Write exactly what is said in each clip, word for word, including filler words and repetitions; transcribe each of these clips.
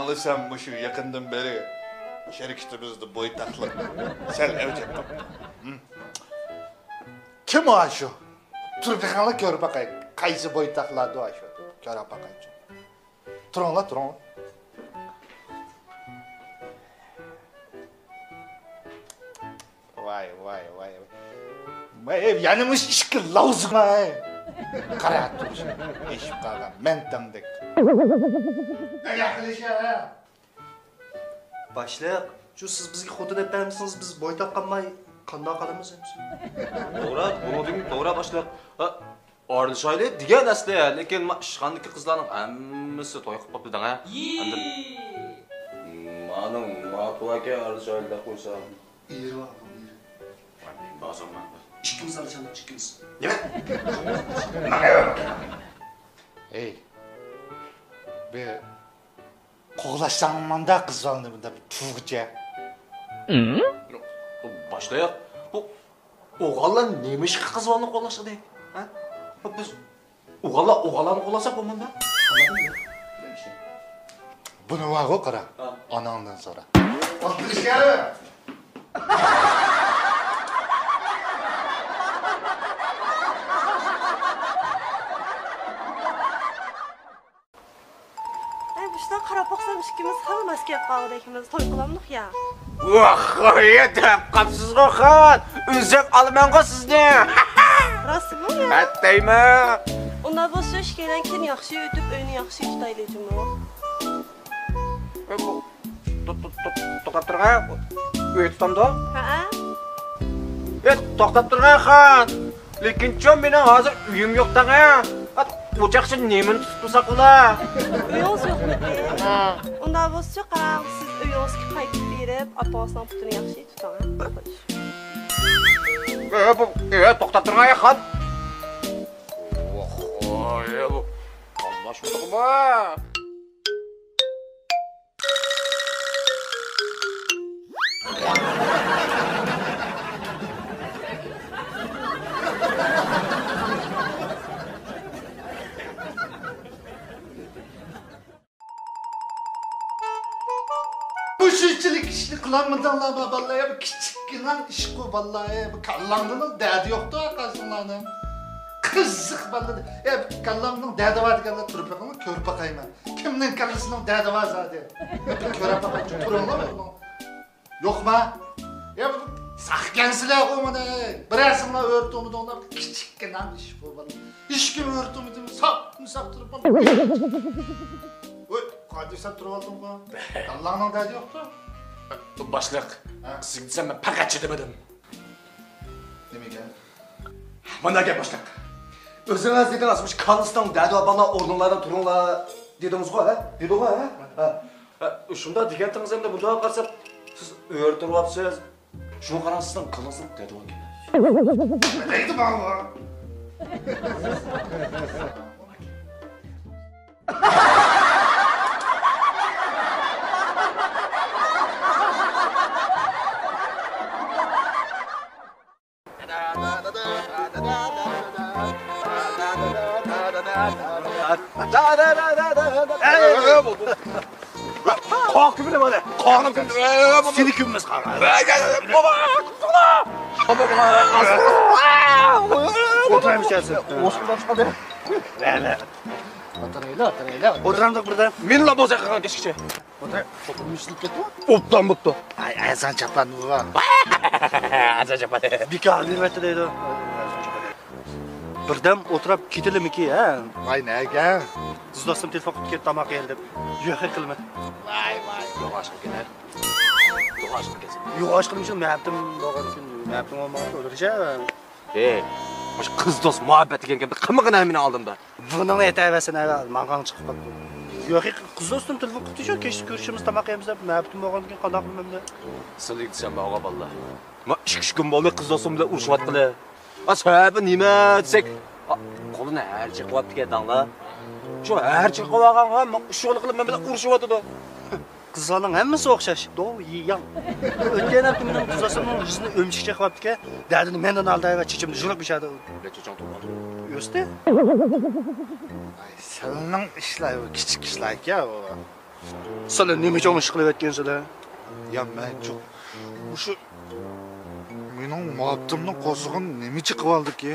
ئاڭلىسام، مۇشۇ يېقىندىن بېرى شىركىتىمىزدە بويتاقلىق سەل ئەۋج ئېلىپ قاپتۇ. ھىم. كىم ئاشۇ؟ تۇرۇپ بېقىڭلار، كۆرۈپ باقاي. قايسى بويتاقلاردۇ ئاشۇ؟ كۆرۈپ باقايچۇ. تۇرۇڭلار، تۇرۇڭلار. ۋاي، ۋاي، ۋاي. ۋاي، يەنە مۇشۇ ئىككى لاۋزۇما. قارا، تۇرۇش. ئېشىپ قالغان مەنتەڭدەك. نېمە قىلىش، ھە؟ باشلىق، شۇ سىز بىزگە خوتۇن ئېلىپ بەرمىسىڭىز، بىز بويتاق قالماي قانداق قالىمىز ئەمىسە؟ توغرا، بۇنىڭدىن توغرا، باشلىق. ھە، ئارىلىشايلى دېگەن ئەسلى، لېكىن ما ئىشخانىدىكى قىزلارنىڭ ھەممىسى توي قىلىپ قاپتۇ دەڭە. ئەمدى مانىڭ ماتۇۋاكە ئارىلىشايلى دەپ قويسا. ئېرى بار، ئېرى. ۋاي، مېنىڭ بازام بار. ئىككىمىز ئارىلىشايلى، ئىككىمىز. نېمە؟ ھەي، بىر قوغلاشساڭ مانداق قىز بالىنى بۇنداق بىر تۇغىچە. باشلىق، بۇ ئوغۇللار نېمە ئىشقا قىز بالىنى قوغلاشقىدى؟ ھە؟ بىز ئوغۇللار ئوغۇللارنى قوغلىساق بولمامدۇ؟ بۇنى بارغۇ قارا، ھە. ئاناڭدىن سورا. ئەي، مۇشۇنداق قاراپ باقسام، ئىككىمىز خېلى ماس كېلىپ قالغۇدەك ئىكەنمىز، توي قىلامدۇق يا. ۋاھ، دەپ قاپسىزغۇ خان، ئۈزۈپ ئالىمەنغۇ سىزنى. راستمۇ يا؟ ئەتتەيمەن. ئۇنداق بولسا، ئىككىيلەن كېيىن ياخشى ئۆتۈپ، ئۆينى ياخشى تۇتايلى جۇمۇ. ئەي، بۇ، تو-، تو-، تو-، توختاپ تۇرغاي، ئۆي تۇتامدۇ؟ ھەئە. ئەي، توختاپ تۇرغاي خان. لېكىنچۇ، مېنىڭ ھازىر ئۆيۈم يوق دەڭە. ئات، ئوچاقچە نېمىنى تۇتۇپ تۇرساق بولا؟ ئۆيىڭىز يوقمىدى؟ ھە. ئۇنداق بولسىچۇ، قاراڭ، سىز ئۆيىڭىزگە قايتىپ بېرىپ، ئاپىڭىزنىڭ پۇتىنى ياخشى تۇتۇڭ، ھە؟ ئە، بۇ، ئە، توختاپ تۇرغاي خان. ئوخ، ئە، بۇ، قاملاشمىدىغۇ بۇ؟ بۇ شۇنچىلىك ئىشنى قىلالمىدىڭلارمۇ بالىلار؟ يا، بۇ كىچىككىنە ئىشقۇ بالىلار، يا، بۇ كاللاڭدىمۇ دەردى يوقتۇ قايسىڭلارنىڭ. قىزىق بالىلار. يا، بۇ كاللاڭنىڭ دەردى بار دېگەنلەر تۇرۇپ بېقىڭلار، كۆرۈپ باقايمەن. كىمنىڭ كاللىسىنىڭ دەردى بار زادى؟ بىر كۆرۈپ باقايچۇ، تۇرۇڭلار. يوقما؟ يا، بۇ ساقكەنسىلەرغۇ مانا. بىرەرسىڭلار ئۆرە تۇرمىدىڭلار، كىچىككىنە ئىشقۇ بالىلار. ھېچكىم ئۆرە تۇرمىدىمۇ، ساقمۇ ساق تۇرۇپ. ۋوي، قادىر سەن تۇرۇۋالدىڭغۇ. كاللاڭنىڭ دەردى يوقتۇ. باشلىق، ھە؟ سىزگە دېسەم مەن پەقەت چىدىمىدىم. نېمىگە؟ مانا گەپ باشلىق. ئۆزىڭىز دېدىڭىز، مۇشۇ كاللىسىنىڭ دەردى بار بالىلار ئورنۇڭلاردىن تۇرۇڭلار دېدىڭىزغۇ، ھە؟ دېدىغۇ، ھە؟ ھە. ھە، شۇنداق دېگەنتىڭىز ئەمدى بۇنداق قارىسام، سىز ئۆرە تۇرۇۋاپسىز. شۇڭا قاراڭ، سىزنىڭ قىلىڭىزنىڭ دەردى باركەن. دەيدۇ ماڭا. قاق كۈمۈلە مانا. قاق كۈمۈلە. سېنى كۈممەس قاق. ئولتۇرايمىز ئىچەرسىدە. ئولتۇرايلى، ئولتۇرايلى. ئولتۇرامدۇق بىردەم. مېنىلا بولسا قىلغان كەچكىچە. ئولتۇر. ئوبدان بوپتۇ. ئاي، ئەزان چاپلاندى بۇ. ئەزان چاپلاندى. بىكار بېرىۋەتتى دەيدۇ. بىردەم ئولتۇراپ كېتىلىمىكى، ھە؟ ۋاي، نەگە؟ قىز دوستۇم تېلېفون قىلىپ كەتتى، تاماق يەيلى دەپ. يوق، قىلمىدى. ۋاي، ۋاي، يوغان ئىشقا كېلەر. يوغان ئىشقا كەلسۇن. يوغان ئىشقا مۇشۇ مەپتۇم بولغان كۈن، مەپتۇم بولمىغان كۈن ئۆلۈرچە. ھەي، مۇشۇ قىز دوست مۇھەببەت دېگەن گەپنى قىلمىغىن ھە مېنىڭ ئالدىمدا. بۇنىڭنى ئېيتىۋەرسەن ھە، ماڭغان چىقىپ قاپتۇ. يوق، قىز دوستۇم تېلېفون قىپتۇ-شۇ، كەچتە كۆرۈشىمىز، تاماق يەيمىز دەپ، مەپتۇم بولغاندىن كېيىن قانداق قىلىمەن دە؟ سىلىگە دېسەم بارغۇ بالىلار. ما ئىككى ئۈچ كۈن بولدى قىز دوستۇم بىلەن ئۇرۇشۇۋاتقىلى. ئا، سەۋەبى نېمە دېسەك، ئا، قولىنى ھەر چېقىۋاپتىكەن دەڭلار. شۇ ھەر چېقىۋالغانغا ما ئۇششۇقنى قىلىپ مەن بىلەن ئۇرۇشۇۋاتىدۇ. قىزلارنىڭ ھەممىسى ئوخشاش. دو يى ياڭ. ئۆتكەن ھەپتە مېنىڭ قىز دوستۇمنىڭ يۈزىنى ئۆمۈچۈك چېقىۋاپتىكەن. دەردىنى مەندىن ئالدايۋەر، چېچىمنى يۇلۇپ يۈشەدى. نەچچە چوڭ تۇغقان؟ ئۆستى. ئاي، سىلىنىڭ ئىشلار بۇ، كىچىك ئىشلار ئىكەن بۇ. سىلەر نېمە چوڭ ئىش قىلىۋەتكەنسىلەر؟ يا مەنچۇ، مۇشۇ مېنىڭ مۇھەببىتىمنىڭ قورسىقىنى نېمە چېقىۋالدىكى؟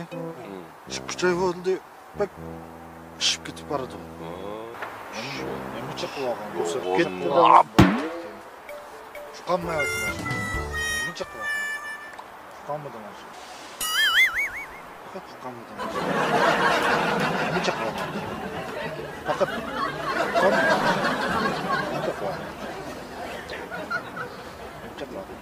ئىككى-ئۈچ ئاي بولدى، بەك ئىششىپ كېتىپ بارىدۇ. نېمە چېقىۋالغان؟ ئۇسساپ كەتتى. ئۇقالمايۋاتىمەن. نېمە چېقىۋالغان؟ ئۇقالمىدىڭ ئاشۇ. پەقەت ئۇقالمىدىڭ ئاشۇ. نېمە چېقىۋالغان؟ پەقەت ئۇقالمىدىڭ. نېمە چېقىۋالغان؟ نېمە چېقىۋالغان؟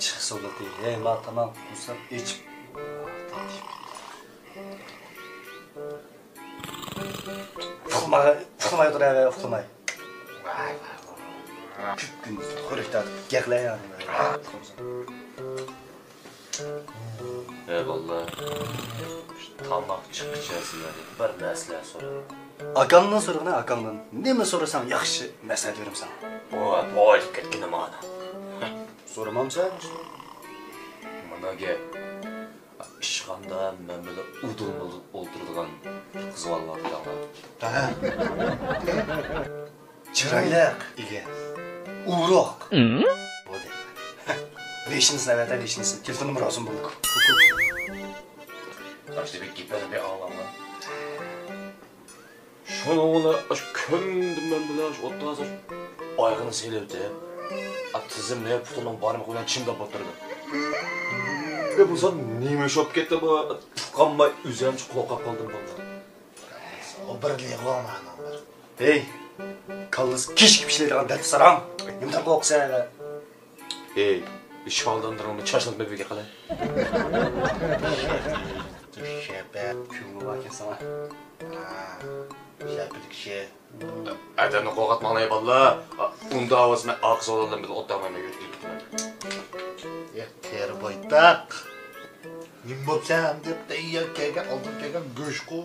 چىقسا بولدى. ھەي، ما تاماق قۇرساق ئېچىپ. ئۇخلىماي، ئۇخلىماي تۇر، ھە، ئۇخلىماي. كۈندۈز خورەك تارتىپ گەقلەر يا. ھە باللا، تاماق چىققىچە سىلەردىن بىر مەسلىھەت سوراي. ئاكاڭدىن سورىغىنا، ئاكاڭدىن. نېمە سورىساڭ ياخشى مەسلىھەت بېرىمەن ساڭا. ۋاي، بويلۇپ كەتكىنە مانا. سورىمامسەن؟ مانا گەپ. ئىشخانىدا مەن بىلەن ئۇدۇل-مۇدۇل ئولتۇرىدىغان قىز بالىلار بىلەن. ھە. چىرايلىق، ئىگە، ئورۇق. بولدى. بېشىنى سىلاۋەتە، بېشىنى سىل. تېلېفون نومۇرى ئالسۇن بولدى. باشتا بىر گېپىنى بىر ئاڭلاڭلار. شۇنىڭ بىلەن ئاشۇ كۈندە مەن بىلەن ئاشۇ ئوتتۇرىغا ئايىغىنى سېلىۋېتىپ، ئا، تىزىملىق پۇتىنىڭ بارمىقى بىلەن چىمداپ ئولتۇردۇم. ئە، بولسا نېمە ئىش بولۇپ كەتتى بۇ؟ ئۇقالماي ئۆزۈمچە قورقۇپ قالدىم باللا. ئۇ بىر لېغۇ مانا بىر. ھەي، كاللىسى كېشىكىپ ئىشلەيدىغان دەتساراڭ. نېمىدىن قورقىسەن ھەدە؟ ھەي، شالداندىرىڭنى چاچلىق بېبىگە قىلە. شەپەت، كۆڭلى باركەن ساڭا. ھا، شەپەت كىشى. ئادەمنى قورقۇتماڭلار بالىلار. ئۇنداق بولسا مەن ئارقا سالوندا بىلەن ئولتۇرمايمەن، يۈرۈپ كېتىمەن. يا، قېرى بويتاق. نېمە بوپسەن دەپ، تەييار كەلگەن، ئالدىن كەلگەن گۆشقۇ.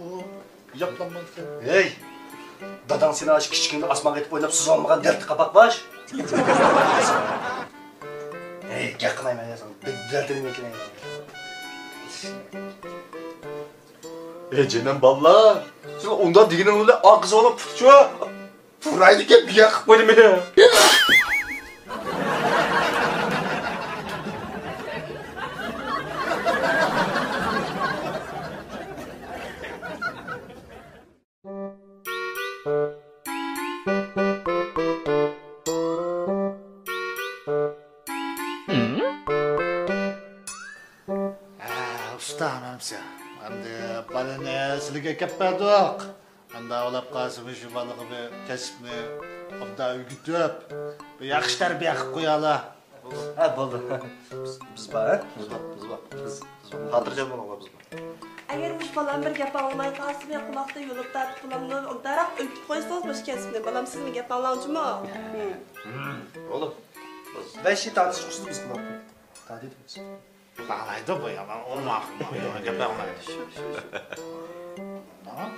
ياپلانمايسەن. ھەي! داداڭ سېنى ئاشۇ كىچىكىڭدە ئاسمانغا ئېتىپ ئويناپ سۈزۈۋالمىغان دەردلىك قاپاق باش. ھەي، گەپ قىلمايمەن يا ساڭا. دەردىنى مەن كېلەيمەن. ھەي، جېنىم بالىلار، سىز ئۇنداق دېگىنىڭىز بىلەن ئارقىسى بولۇپ پۇتچۇ. پۇرايدىكەن بىيا قىلىپ قويدى مېنى. ھە، ئۇستا، ھەممىسى. ئەمدى بالىنى سىلىگە ئەكەپ بەردۇق. ئەمدى ئاۋلاپ قالسا، مۇشۇ بالىغا بىر كەسىپنى ئوبدان ئۆگىتىپ، بىر ياخشى تەربىيە قىلىپ قويالا. ھە، بولدى. بىز، بىز بار، ھە؟ بىز بار، بىز بار. بىز، بىز بار. خاتىرجەم بولۇڭلار، بىز بار. ئەگەر مۇشۇ بالام بىر گەپ ئاڭلىماي قالسا، مەن قۇلاقتا يولۇپ تارتىپ بالامنى ئوبدانراق ئۆگىتىپ قويسىڭىز مۇشۇ كەسىپنى. بالام سىزمۇ گەپ ئاڭلاڭچىمۇ؟ بولدى. بىز بەش يىل تارتىشقۇسىز بىز قۇلاقتا. تارتىۋېتىمىز. باغلايدۇ بۇ يامان، ئۇ ماقۇل، ماقۇل، گەپ باغلايدۇ. شۇ، شۇ، شۇ. ماقۇل،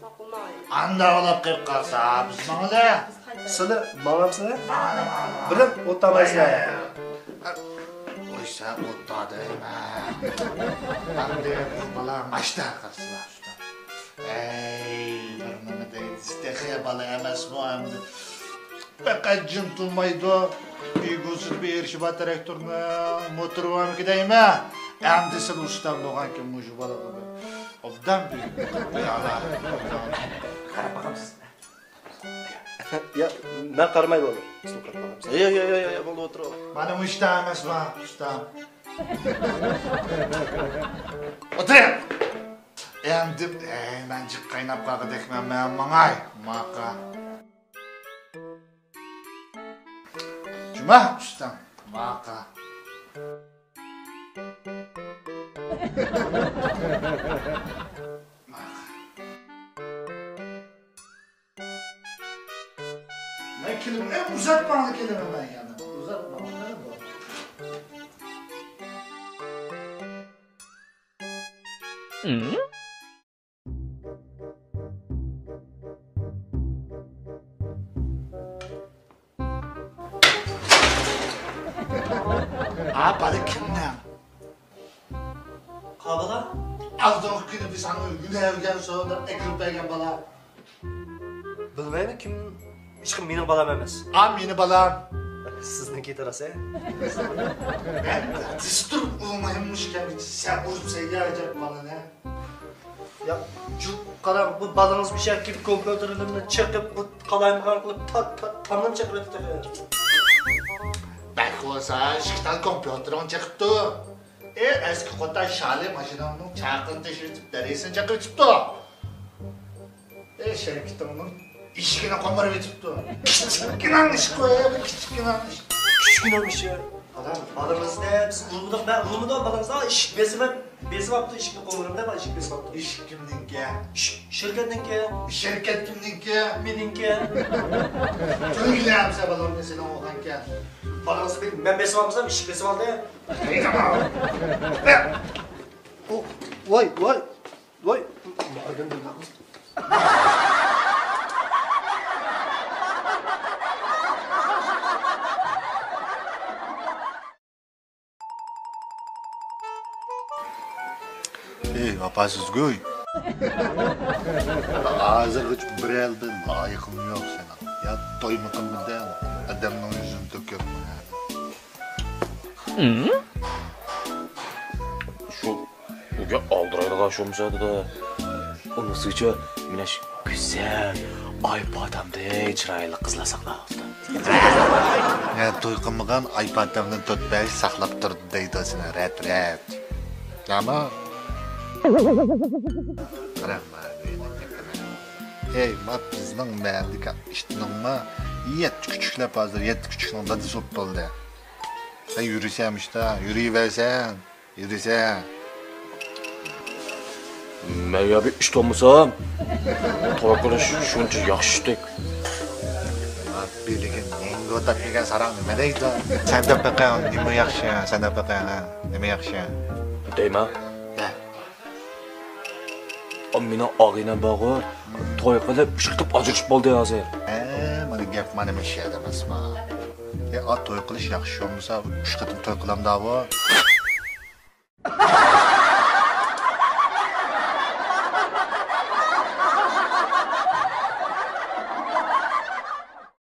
ماقۇل. ئاندا ئۇلاپ قېلىپ قالسا، بىز ماڭىلى. سىلى ماڭامسىلى؟ ماڭىلى، ماڭىلى. بىلىپ ئولتۇرمايسىلەر. ۋاي، ۋاي. ئوي، سەن ئولتۇر دەيمەن. ئەمدى بۇ بالا ماشتا قىلسىلا شۇنداق. ئەي، بىر نېمە دەيدۇ، تېخى بالا ئەمەسمۇ ئەمدى. پەقەت جىم تۇرمايدۇ. ئىگوسىدا بىر ئېرىشى بار تىراكتورنىڭ موتورى بارمىكىن دەيمەن. ئەمدى سىلى ئۇستام بولغانكىن مۇشۇ بالىغا بىر ئوبدان بىر قىلىپ قويالا. قاراپ باقامسىز؟ يا، مەن قارىماي بولدى. سىز قاراپ باقامسىز؟ يا، يا، يا، يا، يا، بولدى، ئولتۇر. مانا مۇشۇ ئەمەسمۇ، ئۇستام. ئولتۇرۇڭ. ئەمدى، ئەي، مەن جىق قايناپ قالغۇدەكمەن، مەن ماڭاي، ماقا. جۇما ئۇستام، ماقا. ماقا. مەن كېلىمەن، ئەي، ئۇزاتماڭلار، كېلىمەن مەن يەنە. ئۇزاتماڭلار، بولدى. ئا، بالا كىمنىڭ؟ قابىلا، ئالدىنقى كۈنى بىز ساڭا ھۈنەرگە سودا ئەكىرىپ بەرگەن بالا. بىلمەيمەن، كىم؟ ھېچكىم مېنىڭ بالام ئەمەس. ئا، مېنى بالام. سىزنىڭكى راست، ھە؟ مەن دىستۇر ئۇرمايمۇش كەمچە سەن ئۇرۇپسەن يا ئەجەب بالىنى. يا، جۇ، قاراڭ، بۇ بالىڭىز بىشەك كېلىپ كومپيۇتېرلىرىنى چېقىپ، بۇ قالايمىقان قىلىپ تا-، تا-، تامنىمۇ چېقىۋەتتى تېخى. بەك بولسا ئىككى تال كومپيۇتېرىڭ چېقىپتۇ. ئى، ئەسكى قوتان شالى ماشىناڭنىڭ چاقىنى تېشىۋېتىپ، دەرىسىنى چېقىۋېتىپتۇ. ئى، شىركىتىڭنىڭ ئىشىكىنى قومۇرۇۋېتىپتۇ. كىچىككىنە ئىش قوي، بۇ كىچىككىنە ئىش. كىچىككىنە ئىش. ئادام، بالىڭىزنى بىز ئۇرمىدۇق، مەن ئۇرمىدىم بالىڭىزنى. ئىشىك بېسىمەن، بېسىۋاپتۇ، ئىشىكنى قومۇرۇپ، مەن ئىشىك بېسىۋاپتۇ. ئىشىك كىمنىڭكى؟ ش-، شىركەتنىڭكى. شىركەت كىمنىڭكى؟ مېنىڭكى. تۈگىلەمسە بالامنى سېنىڭ ئوغلانكەن. بالىڭىزنى مەن بېسىۋالمىسام، ئىشىك بېسىۋالدى. ۋاي، ۋاي، ۋاي. ئەي، ۋاپاسىزگۇي. ھازىرغىچە بىرەردە لايىقىم يوق سېنىڭ. يا تويمۇ قىلمىدىڭ، ئادەمنىڭ يۈزىنى تۆكۈپ. شۇ ئۆيگە ئالدىرايدىغان شۇمسا دېدى. ئۇنىسىچە مېنى شۇ گۈزەل ئايپاتامدەك چىرايلىق قىزلار ساقلاۋاتىدۇ. يا توي قىلمىغان ئايپاتامدىن تۆت بەش ساقلاپ تۇردى دەيدۇ سېنى رەت رەت. ياما. قاراڭ، مانا ئۆينىڭ گېپىنى. ئەي، ما بىزنىڭ مەھەللىدىكى ئىتنىڭما يەتتە كۈچۈكلەپ ھازىر يەتتە كۈچۈكنىڭ دادىسى بولۇپ بولدى. سەن يۈرىسەن مۇشتا، يۈرۈۋەرسەن، يۈرىسەن. مەن يا بىر ئىش تۇرمىسام، توي قىلىش شۇنچە ياخشى ئىشتەك. بىلىگىن يەڭگە ئوتاپ يېگەن ساراڭ نېمە دەيدۇ؟ سەن دەپ بېقىڭ، نېمە ياخشى؟ سەن دەپ بېقىڭ، ھە؟ نېمە ياخشى؟ دەيمەن. ھە. ئا، مېنىڭ ئاغىنەم بارغۇ، توي قىلىپ، ئۈچ قېتىم ئاجرىشىپ بولدى ھازىر. ھە، مانا گەپ مانا مۇشۇ يەردە ئەمەسما. ئە، ئا، توي قىلىش ياخشى بولمىسا، ئۈچ قېتىم توي قىلامدا بۇ.